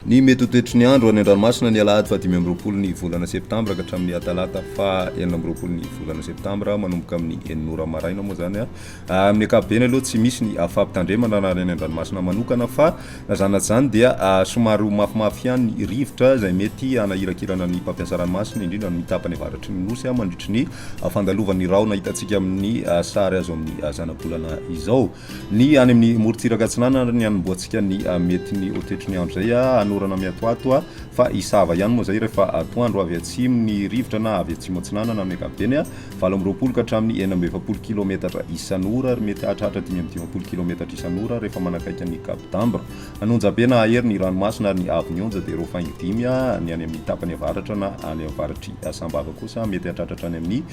Ny mety ho toetry ny andro any an-dranomasina ny alahady faha 25 ny volana septambra ka hatramin'ny talata faha 26 ny volana septambra manomboka amin'ny enina ora maraina moa izany. Amin'ny ankapobeny aloha tsy misy ny fampitandremana na any an-dranomasina manokana fa na izany na tsy izany dia somary ho mafimafy ihany ny rivotra izay mety hanahirakirana ny mpampiasa ranomasina indrindra ny tapany avaratry ny nosy mandritry ny fandalovan'ny rahona hitantsika amin'ny sary azo amin'ny zanabolana izao. Ny any amin'ny morontsiraka atsinanana ary ny hanombohantsika ny mety ny ho toetry ny andro izay hanorana miatoato fa hisava ihany moa izay rehefa atoandro avy atsimo ny rivotra na avy atsimo atsinanana amin'ny ankapobeny 28 ka hatramin'ny 46 kilometatra isan'ora ary mety hahatratra 55 kilometatra isan'ora rehefa manakaiky an'i Cap d'Ambre. An'Onjabe na hahery ny ranomasina ary ny haavon'ny onja dia roa faingo dimy ny any amin'ny tapany avaratra na any avaratr'i Sambava kosa mety hahatratra hatrany amin'ny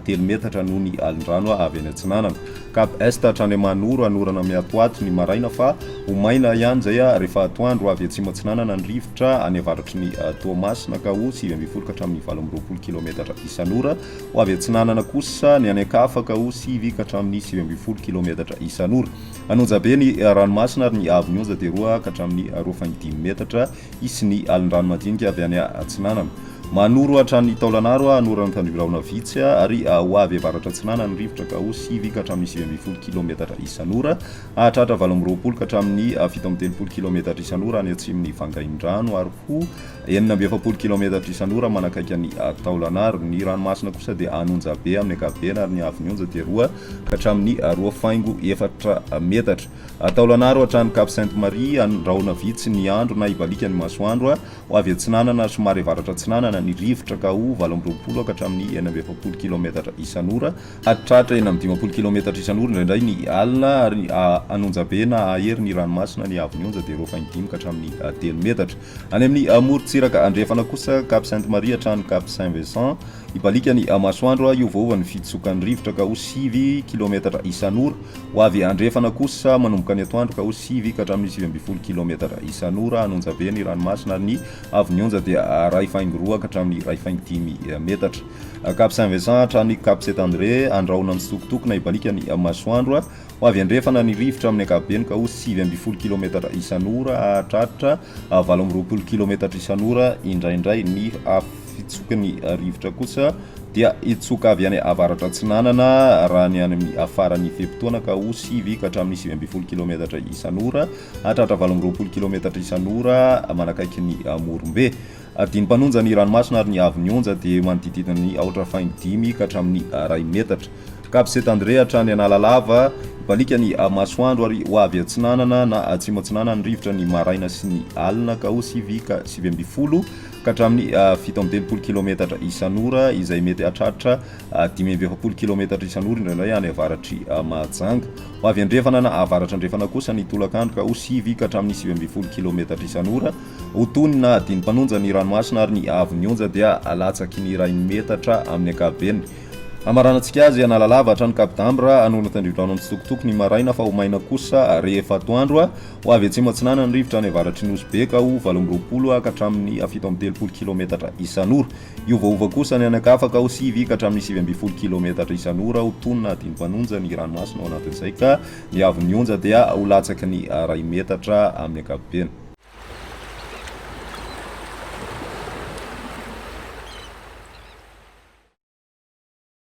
telo metatra noho ny alin-drano avy any atsinanana. Cap Est hatrany Mahanoro, hanorana miatoato ny maraina fa ho maina ihany izay rehefa atoandro avy atsimo atsinanana ny rivotra any avaratry ny Toamasina ka ho 19 ka hatramin'ny 28 kilometatra isan'ora. Ho avy atsinanana kosa ny any an-kafa ka ho 9 ka hatramin'ny 19 kilometatra isan'ora. An'Onjabe ny ranomasina ary ny haavon'ny onja dia 2 ka hatramin'ny roa faingo dimy metatra. Hisy ny alin-drano madinika avy any atsinanana. Manoro hatrany Taolanaro, hanorana tandribrahona vitsy ary ho avy avaratra atsinanana ny rivotra ka ho 9 ka hatramin'ny 19 kilometatra isan'ora. Hahatratra 28 ka hatramin'ny 37 kilometatra isan'ora any atsimon'i Vangaindrano ary ho 46 kilometatra isan'ora manakaiky an'i Taolanaro. Ny ranomasina kosa dia an'Onjabe amin'ny ankapobeny ary ny haavon'ny onja dia 2 ka hatramin'ny roa faingo efatra metatra. Taolanaro hatrany Cap Sainte Marie, andrahona vitsy ny andro na hibaliaka ny masoandro, ho avy atsinanana somary avaratra atsinanana ny rivotra ka ho 28 ka hatramin'ny 46 kilaometatra isan'ora, hatratra 56 kilaometatra isan'ora indraindray ny alina, ary an'onjabe na hahery ny ranomasina ny haavon'ny onja dia roa faingo dimy ka hatramin'ny telo metatra. Any amin'ny morontsiraka andrefana kosa, Cap Sainte Marie hatrany Cap Saint Vincent, Hibaliaka ny masoandro, hiovaova ny fitsokan'ny rivotra ka ho 9 kilaometatra isan'ora. Ho avy andrefana kosa manomboka ny atoandro ka ho 9 ka hatramin'ny 19 kilaometatra isan'ora. Hanonja be ny ranomasina ary ny haavon'ny onja dia iray faingo roa ka hatramin'ny iray faingo dimy metatra. Cap Saint Vincent hatrany Cap Saint André, andrahona mitsitokotoko na hibaliaka ny masoandro. Ho avy andrefana ny rivotra amin'ny ankapobeny ka ho 19 kilaometatra isan'ora hahatratra 28 kilaometatra isan'ora indraindray. Ny fitsoky ny rivotra kosa dia hitsoka avy any avaratra atsinanana raha ny any amin'ny faran'ny fe-potoana ka ho 9 ka hatramin'ny 19 kilaometatra isan'ora hahatratra 28 kilaometatra isan'ora manakaiky ny Morombe. Adin'ny mpanonja ny ranomasina ary ny haavon'ny onja dia manodididina ny aotra faingo dimy ka hatramin'ny iray metatra. Cap Saint André hatrany Analalava, hibaliaka ny masoandro ary ho avy atsinanana na atsimo atsinanana ny rivotra ny maraina sy ny alina ka ho 9 ka 19 ka hatramin'ny 37 kilometatra isan'ora izay mety hahatratra 45 kilometatra isan'ora indraindray any avaratr'i Mahajanga. Ho avy andrefana na avaratra andrefana kosa ny tolakandro ka ho 9 ka hatramin'ny 19 kilometatra isan'ora. Ho tony na adin'ny mpanonja ny ranomasina ary ny haavon'ny onja dia latsaky ny iray metatra amin'ny ankapobeny. Hamaranantsika azy Analalava hatrany Cap d'Ambre, hanorina tandrivodrano mitsitokotoko ny maraina fa ho maina kosa rehefa atoandro. Ho avy atsimo atsinanana ny rivotra any avaratry Nosy Be ka ho 28 ka hatramin'ny 37 kilometatra isan'ora. Hiovaova kosa ny any an-kafa ka ho 9 ka hatramin'ny 19 kilometatra isan'ora. Ho tony na adin'ny mpanonja ny ranomasina ao anatin'izay ka ny haavon'ny onja dia ho latsaky ny iray metatra amin'ny ankapobeny.